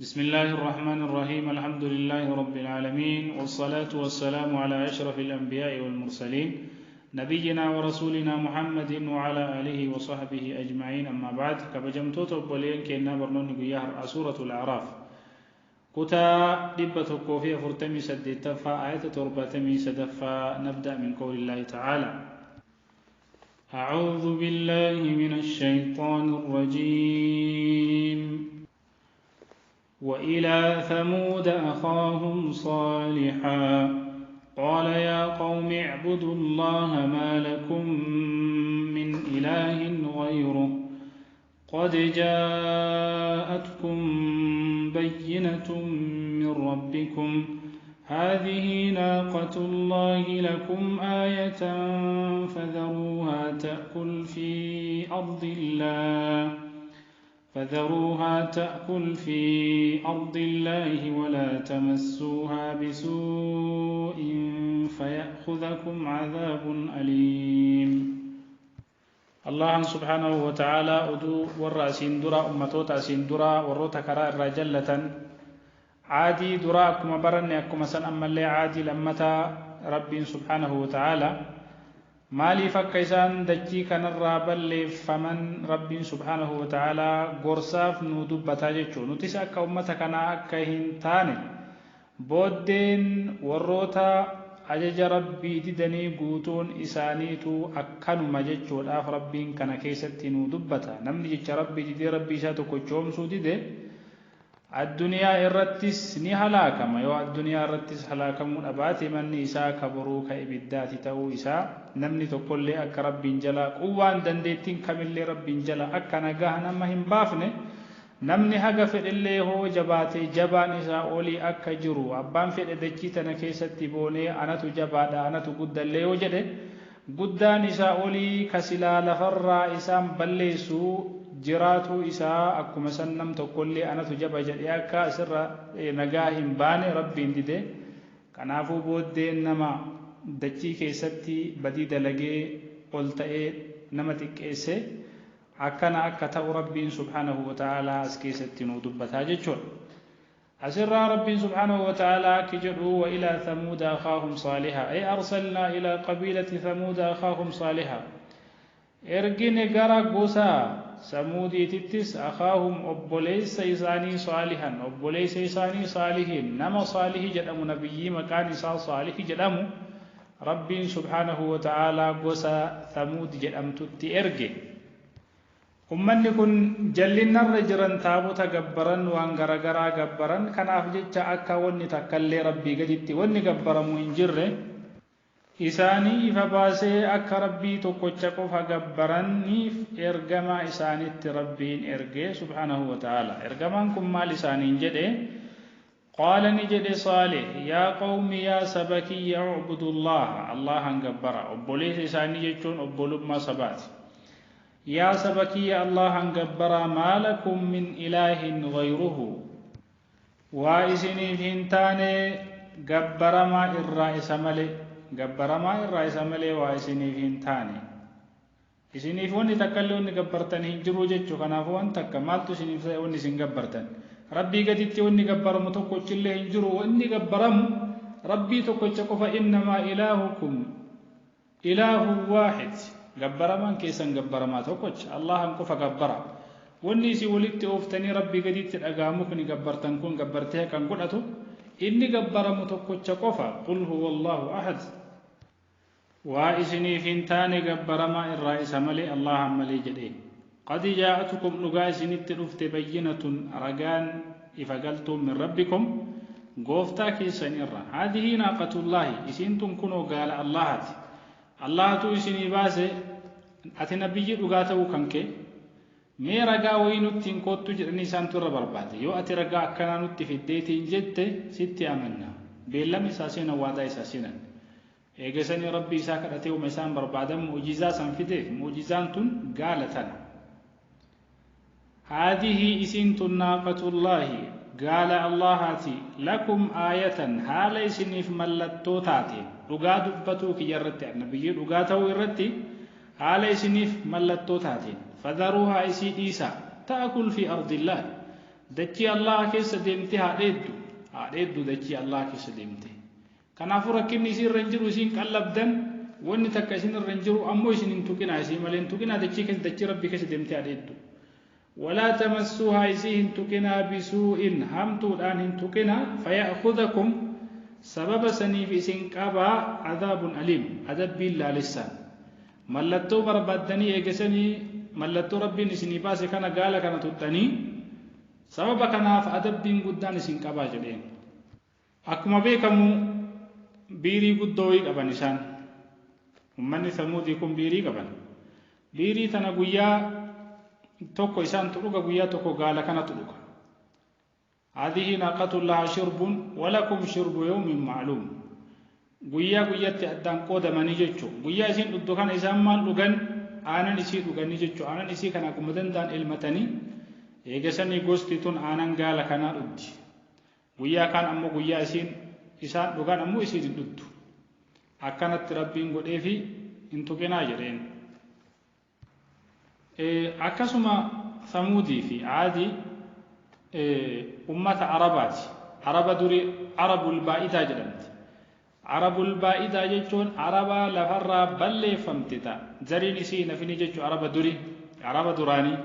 بسم الله الرحمن الرحيم. الحمد لله رب العالمين، والصلاة والسلام على أشرف الأنبياء والمرسلين، نبينا ورسولنا محمد وعلى آله وصحبه أجمعين. أما بعد، كبجمتوتا obboleeyyan keenya، barnoonni guyyaa har'aa سورة الأعراف kutaa 148ffaa، آية 73ffaa. نبدأ من قول الله تعالى: أعوذ بالله من الشيطان الرجيم. وإلى ثمود أخاهم صالحا قال يا قوم اعبدوا الله ما لكم من إله غيره قد جاءتكم بينة من ربكم هذه ناقة الله لكم آية فذروها تأكل في أرض الله ولا تمسوها بسوء فيأخذكم عذاب أليم. الله سبحانه وتعالى oduu warra asiin dura، ummatoota asiin dura، warroota karaa irraa jallatan، caadii duraa akkuma baranne, akkuma san ammallee caadii lammataa Rabbiin سبحانه وتعالى maaliif akka isaan dachii kanarraa balleeffaman Rabbiin سبحانه وتعالى gorsaaf nu dubbataa jechuu. Nutis akka ummata kanaa akka hin taane, booddeen warroota ajaja Rabbii didanii guutuun isaaniitu akkanuma jechuudhaaf Rabbiin kana keessatti nu dubbata. Namni jecha Rabbii didee, Rabbii isaa tokkochoomsuu dide, addunyaa irrattis ni halaakama. Yoo addunyaa irrattis halaakamuu dhabaate, manni isaa kaboruu ka ibiddaati ta'uu isaa, namni tokkollee akka Rabbiin jala quwwaan dandeettiin kamillee Rabbiin jala akka nagaa nama hin baafne, namni haga fedhellee hoo jabaatee jabaan isaa olii akka jiru, abbaan fedhe dachii tana keessatti boonee anatu jabaadha, anatu guddallee yoo jedhe, guddaan isaa olii kasilaa lafarraa isaan balleessu jiraatu isaa, akkuma san nam tokkollee anatu jaba jedhee akka asirra nagaa hin baane Rabbiin dide. Kanaafuu booddeen nama dachii keessatti badii dalagee ol ta'ee nama xiqqeesse akkana akka ta'u Rabbiin سبحانه وتعالى as keessatti nuu dubbataa jechuudha. Asirraa Rabbiin سبحانه وتعالى akki jedhu: وإلى ثمود أخاهم صالحا، أي أرسلنا إلى قبيلة ثمود أخاهم صالحا. Ergine gara gosa Samuudiitittis أخاهم obboleessa isaanii صالحا، obboleessa isaanii Saalihiin, nama Saalihii jedhamu, nabiyyii maqaan isaa Saalihii jedhamu Rabbiin سبحانه وتعالى gosa Thamuud jedhamtutti erge. Ummanni kun jallinarra jiran, taabota gabbaran, waan garagaraa gabbaran. Kanaaf jecha akka wanni takkallee Rabbii gaditti wanni gabbaramu hin jirre isaanii ifa baasee, akka Rabbii tokkocha qofa gabbaraniif ergamaa isaanitti Rabbiin ergee سبحانه وتعالى. Ergamaan kun maal isaaniin jedhe? قال ni jedhe Saalih: يا قوم، yaa saba kiyya، اعبدوا الله، Allahan gabbara. Obboleessa isaanii jechuun obbolummaa sabaati. Yaa saba kiyya, Allahan gabbara. ما لكم من إله غيره، waa isiniif hin taane gabbaramaa irraa isa malee, gabbaramaa irraa isa malee waa isiniif hin taane. Isiniif wanni takka illee wanni gabbartan hin jiru jechuu. Kanaafuu waan takka maaltu isiniif ta'e wanni isin gabbartan? Rabbii gaditti wanni gabbaramu tokkochillee hin jiru. Wanni gabbaramu Rabbii tokkocha qofa. إنما إلهكم إله واحد. Gabbaramaan keessan gabbaramaa tokkocha, Allahan qofa gabbara. Wanni isin walitti ooftanii Rabbii gaditti dhagaa mukni gabbartan kun gabbartee kan godhatu, inni gabbaramu tokkocha qofa. قل هو الله أحد. Waa isiniif hin taane gabbaramaa irraa isa malee, Allahan malee jedhee. قد جاءتكم dhugaa isinitti dhufte بينة ragaan ifa galtuun من ربكم gooftaa keessan irra. هذه ناقة الله isiin tun kunoo gaala Allahati, Allahatu isinii baase. Ati nabiyyi dhugaa ta'uu kan kee mee ragaa wayii nutti hin koottu jedhanii isaantu irra barbaade. Yoo ati ragaa akkanaa nutti fiddeetiin jette, sitti amanna. Beellama isaa seenan, waadaa isaa seenan. Eegasanii Rabbi isaa kadhatee uma isaan barbaadan mu'jizaa san fideef. Mu'jizaan tun gaala tana. هذه isiin tun ناقة الله gaala Allahaati لكم آية haala isiniif mallattoo taateen, dhugaa dubbatuu kiyya irratti, nabiyyii dhugaa ta'uu irratti haala isiniif mallattoo taateen. فذروها isii dhiisaa تأكل في أرض الله. Dachii Allaha keessa deemtee haa dheeddu. Haa dheeddu dachii Allaha keessa deemtee. Kanaafuu rakkinni isii irra hin jiru isiin qallabdan wanni takka isin irra hin jiru ammoo isin hin tuqinaa isii malee hin tuqinaa dachii keessa dachii Rabbii keessa deemtee haa dheeddu. Walaa tamassuuhaa isii hin tuqinaa bisuu'in hamtuudhaan hin tuqinaa faya'khudhakum sababa saniif isin qabaa cadaabun aliim adabbiin laalessaan. Mallattoo barbaaddanii eegasanii mallattoo Rabbiin isinii baase kana gaala kana tuqxanii sababa kanaaf adabbiin guddaan isin qabaa jedheen. Akkuma beekamu biirii guddoo wayii qaban isaan. Ummanni Samuudii kun biirii qaban. Biirii tana guyyaa tokko isaantu dhuga guyyaa tokko gaala kanatu dhuga. Haadhihi naaqatun lahaa shirbun walakum shirbu yawmin ma'luum. Guyyaa guyyatti addaan qoodamanii jechuu. Guyyaa isiin dhugdu kana isaan maal dhugan? Aanan isii dhuganii jechuu. Aanan isii kana akkuma danda'an elmatanii eegasanii gosti tun aanan gaala kanaa dhugdi. Guyyaa kaan ammoo guyyaa isiin isaan dhugan ammoo isiin hin dhugdu. Akkanatti Rabbiin godheefi hin tuqinaa jedheen. Akkasuma Samuudii fi Aadii ummata Arabaati. Araba durii Arabul Baa'idaa jedhamti. Arabul Baa'idaa jechuun Araba lafarraa balleeffamte ta zariin isii hin hafinii jechuu Araba durii, Araba duraanii.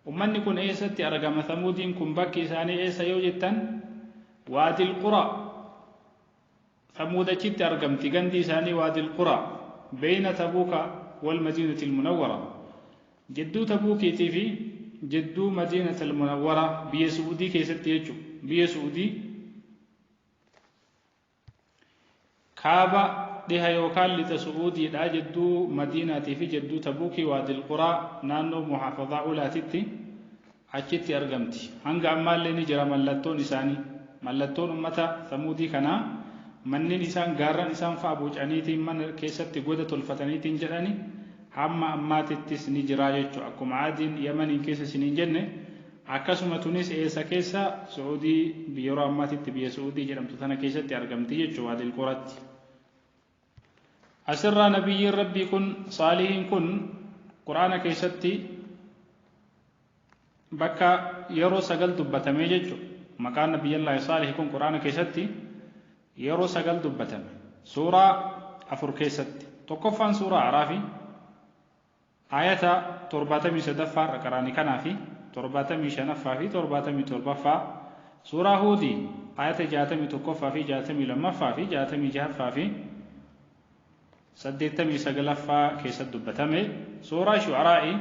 Ummanni kun eessatti argama Samuudiin kun bakki isaanii eessa yoo jettan Waadil Quraa Samuud achitti argamti gandi isaanii Waadil Quraa beeyna Tabuuka wal Madiinatil Munawwara jidduu Tabuukiitii fi jidduu Madiinatil Munawwara biyya Su'uudii keessatti jechuudha biyya Su'uudii Kaaba dhiha yookaan lixa Su'uudiidha jidduu Madiinaatii fi jidduu Tabuukii Waadil Quraa naannoo Muhaafazaa Ulaatitti achitti argamti. Hanga ammaallee ni jira mallattoon isaanii. Mallattoon ummata Samuudii kanaa manneen isaan gaarran isaan fa'a bocaniitiin mana keessatti goda tolfataniitiin jedhani hamma ammaatittis ni jira jechuudha. Akkuma Aadiin Yamaniin keessa isiniin jenne Akkasuma tunis eessa keessa Su'uudii yeroo ammaatitti biyya Su'uudii jedhamtu tana keessatti argamti jechuudha Waadil Quratti. Asirraa nabiyyiin Rabbii kun Saalihiin kun Qur'aana keessatti bakka yeroo 9 dubbatamee jechuudha. Maqaan nabiyyallaahi Saalih kun Qur'aana keessatti yeroo 9 dubbatame. Suuraa 4 keessatti. Tokkoffaan suuraa Araafi. Aayata 73ffaa irra qaraane kanaa fi 75ffaa fi 77ffaa Suuraa Huudi aayata 61ffaa fi 62ffaa fi 66ffaa fi 89ffaa keessatti dubbatame. Suuraa Shu'araa'i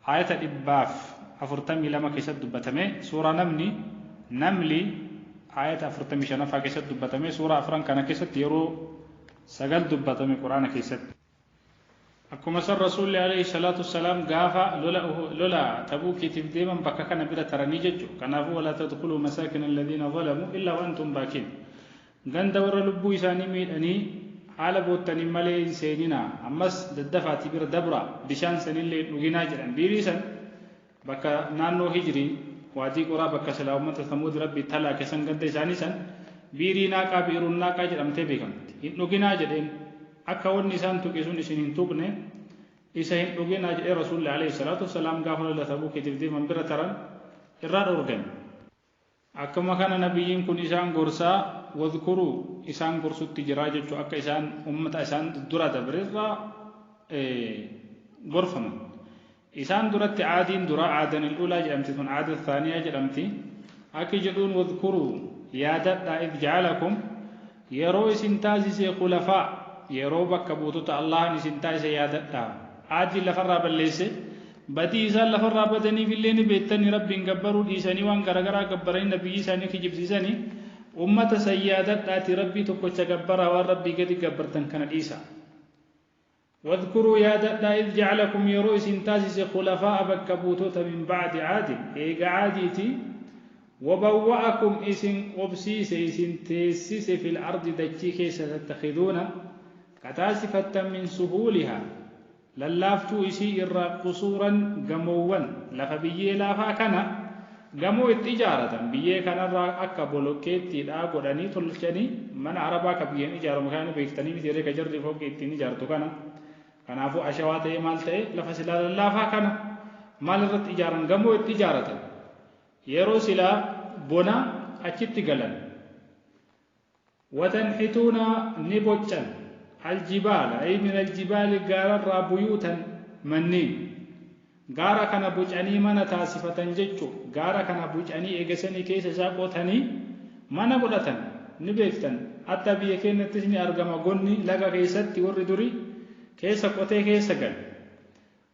aayata 142 keessatti dubbatame. Suuraa Namni, Namli, aayata 45ffaa keessatti dubbatame. Suuraa afran kana keessatti yeroo 9 dubbatame Qur'aana keessatti. Akkuma san Rasuulli alayhi salaatu wassalaam gaafa lola lola Tabuukiitiif deeman bakka kana bira taranii jechu. Kanaafuu walaa tadkhuluu masaakina alladhiina zalamuu illaa wa antum baakiin. Ganda warra lubbuu isaanii miidhanii haala boottaniin malee hin seeninaa. Ammas daddafaatii bira dabraa bishaan sanillee hin dhuginaa jedhan. Biirii san bakka naannoo Hijrii Waadii Quraa bakka silaa ummata Samuud Rabbi itti halaake san ganda isaanii san biirii naaqaa bi'iruun naaqaa jedhamtee beekamti. Hin dhuginaa jedheen. Akka wanni isaan tuqe sun isin hin tuqne isa hin dhuginaa jedhee Rasuulli alayhi salaatu wassalaam gaafa lola Tabuukiitiif deeman bira taran irraa dhoorgan. Akkuma kana nabiyyiin kun isaan gorsaa wadhkuruu isaan gorsutti jiraa jechuu akka isaan ummata isaan dura dabre irraa gorfaman. Isaan duratti Aadiin dura Aadanil Uulaa jedhamti tun Aada Thaaniyaa jedhamti. Akki jedhuun wadhkuruu yaadadhaa idh ja'alakum yeroo isin taasise khulafaa yeroo bakka buutota Allahan isin taasise yaadadhaa. Aadiin lafarraa balleesse badii isaan lafarraa badaniif illee ni beektanii Rabbiin gabbaruu dhiisanii waan garagaraa gabbaranii nabiyyii isaanii kijibsiisanii ummata san yaadadhaati Rabbii tokkocha gabbaraa waan Rabbii gadi gabbartan kana dhiisaa. Wadhkuruu yaadadhaa idh ja'alakum yeroo isin taasise khulafaa'a bakka buutota min ba'di caadin eega caadiitii wabawwa'akum isin qubsiise isin teessise fil ardi dachii keessa tattakhiduuna ka taasifattan min suhuulihaa lallaaftuu isii irraa qusuuran gamoowwan lafa biyyee laafaa kana gamoo itti ijaaratan biyyee kanarraa akka bolokkeettiidhaa godhanii tolchanii mana Arabaa ka biyyeen ijaaramu kana ni beektanii miti ree ka jarri fooqii ittiin ijaartu kana kanaafuu ashawaa ta'ee maal ta'e lafa silaa lallaafaa kana maal irratti ijaaran gamoo itti ijaaratan Yeroo silaa bona achitti galan. Watanxituuna ni boccan aljibaala ay min aljibaali gaararraa buyuutan manneen gaara kana bocanii mana taasifatan jechuu gaara kana bocanii eegasanii keessa isaa qotanii mana godhatan ni beektan hatta biyya keenyattis ni argama gonni laga keessatti warri durii keessa qotee keessa gala.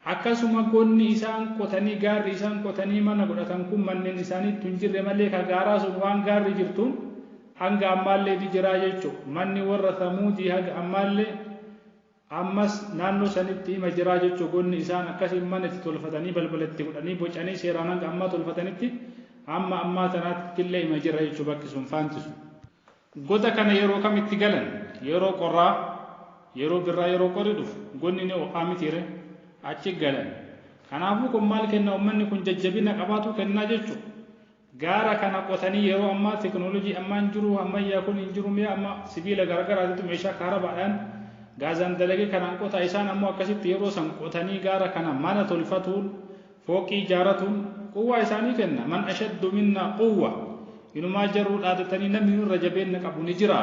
Akkasuma gonni isaan qotanii gaarri isaan qotanii mana godhatan kun manneen isaaniitti hin jirre malee ka gaaraa sun waan gaarri jirtuun hanga ammaallee ni jiraa jechuudha. Manni warra Samuudii haga ammaallee ammas naannoo sanitti hima jiraa jechuudha. Gonni isaan akkasiin mana itti tolfatanii balbala itti godhanii bocanii seeraan hanga ammaa tolfatanitti hamma ammaa tanaatti illee hima jira jechuudha bakki sun faantisu. Goda kana yeroo kamitti galan? Yeroo qorraa, yeroo birraa yeroo qorri dhufu gonni ni ho'aa mitiire achi galan. Kanaafuu kun maal kenna uummanni kun jajjabina qabaatu kennaa jechuudha. Gaara kana qotanii yeroo ammaa teknoolojii ammaan jiru ammayyaa kun hin jiru mi'a amma sibiila garaagaraatitu meeshaa kaarabaadhaan gaazaan dalagee kanaan qota isaan ammoo akkasitti yeroo san qotanii gaara kana mana tolfatuun fooqii ijaaratuun quwwaa isaanii kenna. Man ashaddu minna quwwa inumaa jaruu dhaadatanii namni nurra jabeenna qabu ni jira.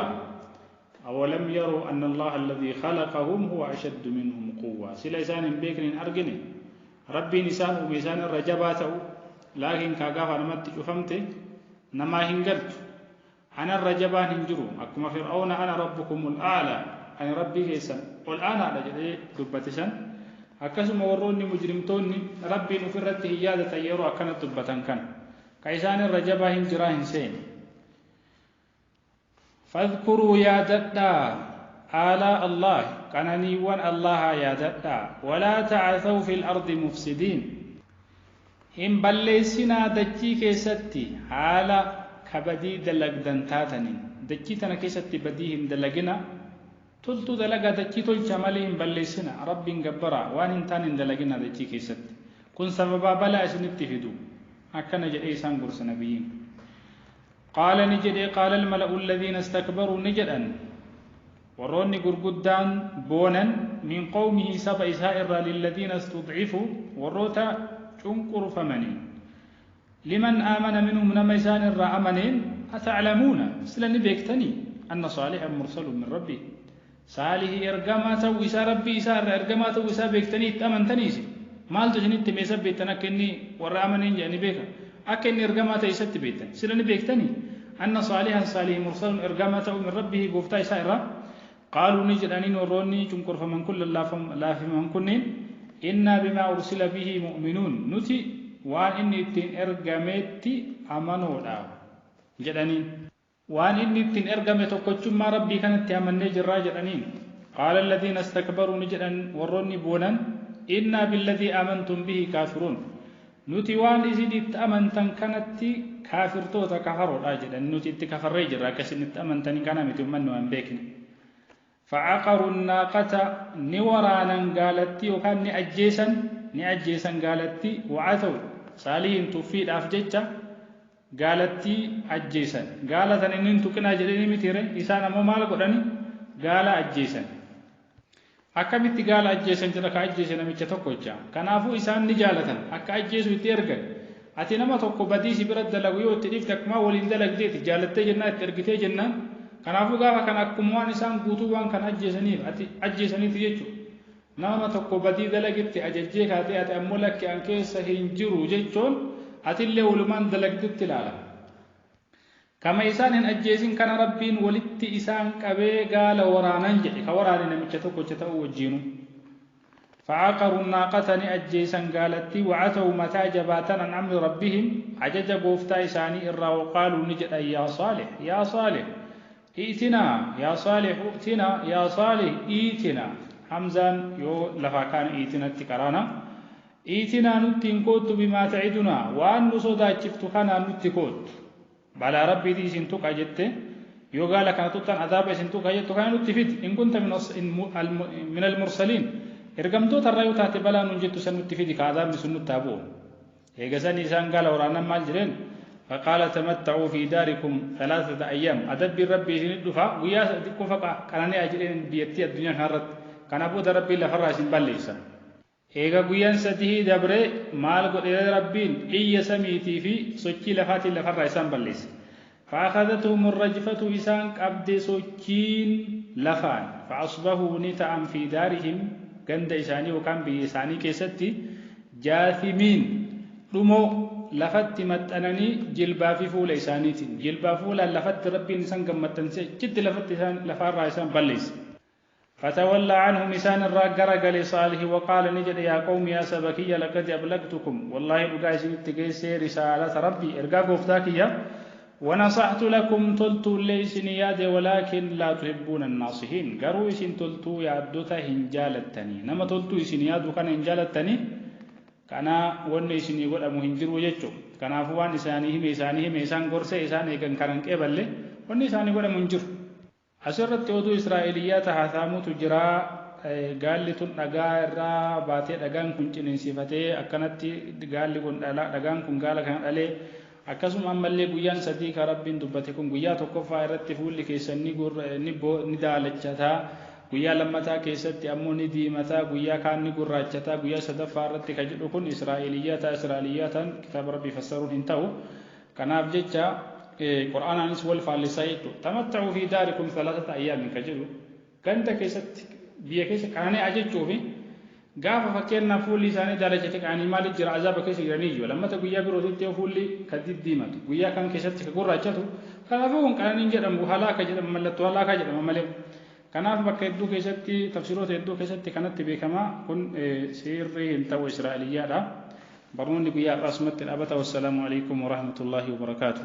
Awalam yaruu anna Allaha alladhii khalaqahum huwa ashaddu minhum quwwa sila isaan hin beekne hin argine rabbiin isaan uume isaan irra jabaa ta'u laakiin kaa gaafa namatti cufamte namaa hin galtu anarra jabaan hin jiru akkuma fir'auna ana rabbukumul a'la ani rabbii keessan ol aanaadha jedhee dubbate san akkasuma warroonni mujrimtoonni rabbiin ofirratti hin yaadatan yeroo akkana dubbatan kana ka isaan irra jabaa hin jiraa hin seene. Fadhkuruu yaadadhaa aalaa Allaah qananiiwwan Allaahaa yaadadhaa walaa ta'athaw fil ardi mufsidiin hin balleessinaa dachii keessatti haala ka badii dalagdan taataniin dachii tana keessatti badii hin dalagina toltuu dalagaa dachii tolcha malee hin balleessina rabbiin gabbaraa waan hin taane hin dalagina dachii keessatti kun sababaa balaa isinitti fidu akkana jedhee isaan gorsa nabiyyiin. Qaala ni jedhe qaala almala'u alladhiina istakbaruu ni jedhan warroonni gurguddaan boonan min qawmihi saba isaa irraa lilladhiina istudcifu warroota cunqurfamaniin liman aamana minhum nama isaan irraa amaneen ataclamuuna sila ni beektanii anna saalihan mursalun min rabbi saalihi ergamaa ta'uu isaa rabbii isaa irraa ergamaa ta'uu isaa beektanii itti amantaniisi maaltu isinitti meesa beektan akka inni warra amaneen jedhani beeka akka inni ergamaa ta'e isatti beektan sila ni beektanii anna saalihan saalihi mursalun ergamaa ta'uu min rabbihi gooftaa isaa irraa qaaluu ni jedhaniin warroonni cunqurfaman kun laafifaman kunneen innaa bimaa ursila bihi mu'minuun nuti waan inni ittiin ergameetti amanoodha jedhaniin waan inni ittiin ergame tokkochummaa rabbii kanatti amannee jirraa jedhaniin qaala alladhiina istakbaruu ni jedhan warroonni boonan innaa billadhii amantum bihi kaafiruun nuti waan isin itti amantan kanatti kaafirtoota kafaroodha jedhan nuti itti kafarree jirra akka isin itti amantanii kana miti ummanni waan beekne فعقروا الناقة نورانا قالتي وكان نأجيسا نأجيسا قالتي وعثوا صالحين تفيد أفجتشا قالتي أجيسا قالت إن انتو كنا جديني متيري إسانا مو مال قدني قال أجيسا akkamitti gaala ajjeesan jedha ka ajjeese namicha tokkocha kanaafuu isaan ni jaalatan akka ajjeesu itti ergan ati nama tokko badii si bira dalagu yoo itti dhiifte akkuma waliin dalagdeeti jaalattee jennaan itti ergitee jennaan kanaafuu gaafa kana akkuma waan isaan guutuu waan kana ajjeesaniif ati ajjeesaniiti jechuudha nama tokko badii dalagitti ajajjee kaatee ati ammoo lakki an keessa hin jiru jechuun atillee walumaan dalagdutti ilaala. Kama isaan hin ajjeesin kana rabbiin walitti isaan qabee gaala waraanan jedhe ka waraane namicha tokkocha ta'uu wajjiinu. فعقروا الناقة نأجيسا قالتي وعتوا متى جباتا عن أمر ربهم عجج قوفتا إساني إرى وقالوا نجد يا صالح يا صالح ائتنا يا صالح ائتنا يا صالح ائتنا حمزان يو لفا كان ائتنا التكرانا ائتنا نتين كوت بما تعدنا وأن نصدا شفتخنا نتكوت بلا ربي دي سنتوك أجدت يو قال كان تطن عذاب سنتوك أجدت كان نتفيد إن كنت من المرسلين ergamtoota irraa yoo taate balaa nun jettu san nutti fidi ka azaabni sun nutti haa bu'u eegasan isaan gaala waraannan maal jedheen faqaala tamatta'uu fi daarikum thalathata ayyaam adabbiin rabbii isinit dhufa guyyaa xiqqoo faqa qanani'aa jedheen biyyattii addunyaa kanarratti kana booda rabbiin lafarraa isin balleessa Eega guyyaan sadii dabre maal godhe Rabbiin? Iyya samiitii fi sochii lafaatiin lafarraa isaan balleesse. فأخذتهم الرجفة إسان قبض سوچين لفان فأصبحوا نتأم في دارهم ganda isaanii yookaan biyya isaanii keessatti jaasimiin dhumoo lafatti maxxananii jilbaa fi fuula isaaniitiin jilbaa fuulaan lafatti Rabbiin isaan gammaxxansee achitti lafatti isaan lafarraa isaan balleesse. فتولى عنهم إسان الراجر صالح وقال نجد يا قوم يا سبكي لقد أبلغتكم والله لقايس تجيسي رسالة ربي إرقا قفتاكيا ونصحت لكم تلتو ليس نياد ولكن لا تحبون الناصحين قروا إسن تلتو يعدوتا هنجالتني نما تلتو إسن يادو كان هنجالتني كان ون إسن يقول أمو هنجرو يجو كان أفوان إساني هم إساني هم إسان قرسي إساني كان كان كيبالي ون إساني يقول أمو هنجرو asirratti oduu Israa'eliyaata haasaamutu jira. Gaalli tun dhagaa irraa baatee dhagaan kun ciniinsifatee akkanatti gaalli kun dhagaan kun gaala kana dhalee akkasuma ammallee guyyaan sadii kan Rabbiin dubbate kun guyyaa tokkoffaa irratti fuulli keessan ni daalachataa, guyyaa lammataa keessatti ammoo ni diimataa, guyyaa kaan ni gurraachataa, guyyaa sadaffaa irratti kan jedhu kun Israa'eliyaata. Israa'eliyaataan kitaaba Rabbii fassaruun hin ta'u. Kanaaf jecha qur'aanaanis wal faallisaa jechuudha. Tamatta'uu fi daarikum thalathata ayyaamin kan jedhu ganda keessatti biyya keessa qanani'a jechuufi gaafa fakkeenyaaf fuulli isaanii daalachate qananii maaliif jira azaaba keessa jiranii iyyuu lammata guyyaa birootitti yoo fuulli kan diddiimatu guyyaa kan keessatti kan gurraachatu kanaafuu kun qananiin jedhamu halaaka jedhama mallattoo halaakaa jedhama malee. Kanaaf bakka hedduu keessatti tafsiroota hedduu keessatti kanatti beekamaa kun sirrii hin ta'u Israa'eliyyaadha. Barnoonni guyyaa har'aa asumatti dhaabata. Wassalaamu alaikum warahmatullaahi wabarakaatu.